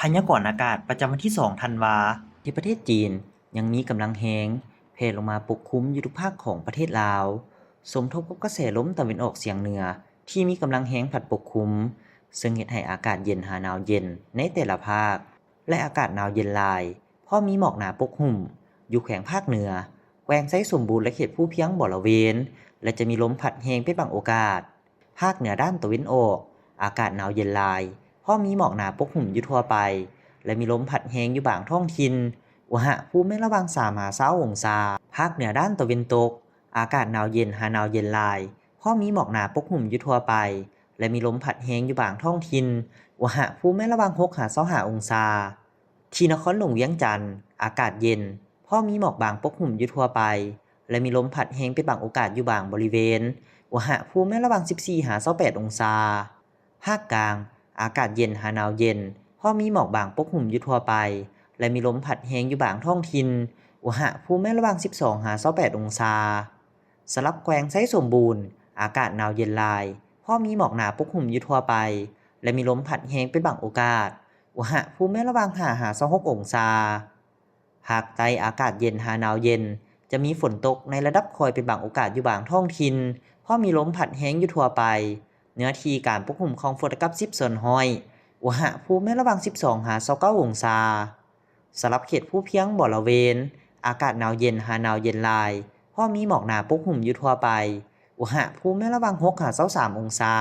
ພະຍາກອນອາກາດປະຈຳວັນທີສອງທັນວາ ທີ່ປະເທດຈີນຍັງມີກຳລັງແຮງແຜ່ລົງມາປົກຄຸມຢູ່ທຸກພາກຂອງປະເທດລາວ ສົມທົບກັບກະແສລົມຕາເວັນອອກສຽງເໜືອທີ່ມີກຳລັງແຮງພັດປົກຄຸມ, ເຊິ່ງເຮັດໃຫ້ອາກາດເຢັນຫາໜາວເຢັນໃນແຕ່ລະພາກ ແລະ ອາກາດໜາວເຢັນຫຼາຍ, ພ້ອມມີໝອກໜາປົກຫຸ້ມ ຢູ່ແຂວງພາກເໜືອ, ແຂວງໄຊສົມບູນ ແລະ ເຂດພູພຽງບໍລະເວນ ແລະ ຈະມີລົມພັດແຮງເປັນບາງໂອກາດ. ພາກເໜືອດ້ານຕາເວັນອອກ ອາກາດໜາວເຢັນຫຼາຍ, ພ້ອມມີໝອກໜາປົກຫຸ້ມຢູ່ທົ່ວໄປ ແລະ ມີລົມພັດແຮງຢູ່ບາງທ້ອງຖິ່ນ, ອຸນຫະພູມແມ່ນລະຫວ່າງສາມຫາຊາວອົງສາ. ພາກເໜືອດ້ານຕາເວັນຕົກ ອາກາດໜາວເຢັນຫາໜາວເຢັນຫຼາຍ, ພ້ອມມີໝອກໜາປົກຫຸ້ມຢູ່ທົ່ວໄປ ແລະ ມີລົມພັດແຮງຢູ່ບາງທ້ອງຖິ່ນ, ອຸນຫະພູມແມ່ນລະຫວ່າງຫົກຫາຊາວຫ້າອົງສາ. ທີ່ນະຄອນຫຼວງວຽງຈັນ ອາກາດເຢັນ, ພໍມີໝອກບາງປົກຫຸ້ມຢູ່ທົ່ວໄປ ແລະ ມີລົມພັດແຮງເປັນບາງໂອກາດຢູ່ບາງບໍລິເວນ, ອຸນຫະພູມແມ່ນລະຫວ່າງສິບສີ່ຫາຊາວແປດອົງສາ. ພາກກາງ ອາກາດເຢັນຫາໜາວເຢັນ, ພໍມີໝອກບາງປົກຫຸ້ມຢູ່ທົ່ວໄປ ແລະ ມີລົມພັດແຮງຢູ່ບາງທ້ອງຖິ່ນ, ອຸນຫະພູມແມ່ນລະຫວ່າງສິບສອງຫາຊາວແປດອົງສາ. ສຳລັບແຂວງໄຊສົມບູນ ອາກາດໜາວເຢັນຫຼາຍ, ພໍມີໝອກໜາປົກຫຸ້ມຢູ່ທົ່ວໄປ ແລະ ມີລົມພັດແຮງເປັນບາງໂອກາດ, ອຸນຫະພູມແມ່ນລະຫວ່າງຫ້າຫາຊາວຫົກອົງສາ. ພາກໃຕ້ ອາກາດເຢັນຫາໜາວເຢັນ, ຈະມີຝົນຕົກໃນລະດັບຄ່ອຍເປັນບາງໂອກາດຢູ່ບາງທ້ອງຖິ່ນ, ພໍມີລົມພັດແຮງຢູ່ທົ່ວໄປ, ເນື້ອທີ່ການປົກຄຸມຂອງຝົນລະກະສິບສ່ວນຮ້ອຍ, ອຸນຫະພູມແມ່ນລະຫວ່າງສິບສອງຫາຊາວເກົ້າອົງສາ. ສຳລັບເຂດພູພຽງບໍລະເວນ ອາກາດໜາວເຢັນຫາໜາວເຢັນຫຼາຍ, ພໍມີໝອກໜາປົກຫຸ້ມຢູ່ທົ່ວໄປ, ອຸນຫະພູມແມ່ນລະຫວ່າງຫົກຫາຊາວສາມອົງສາ.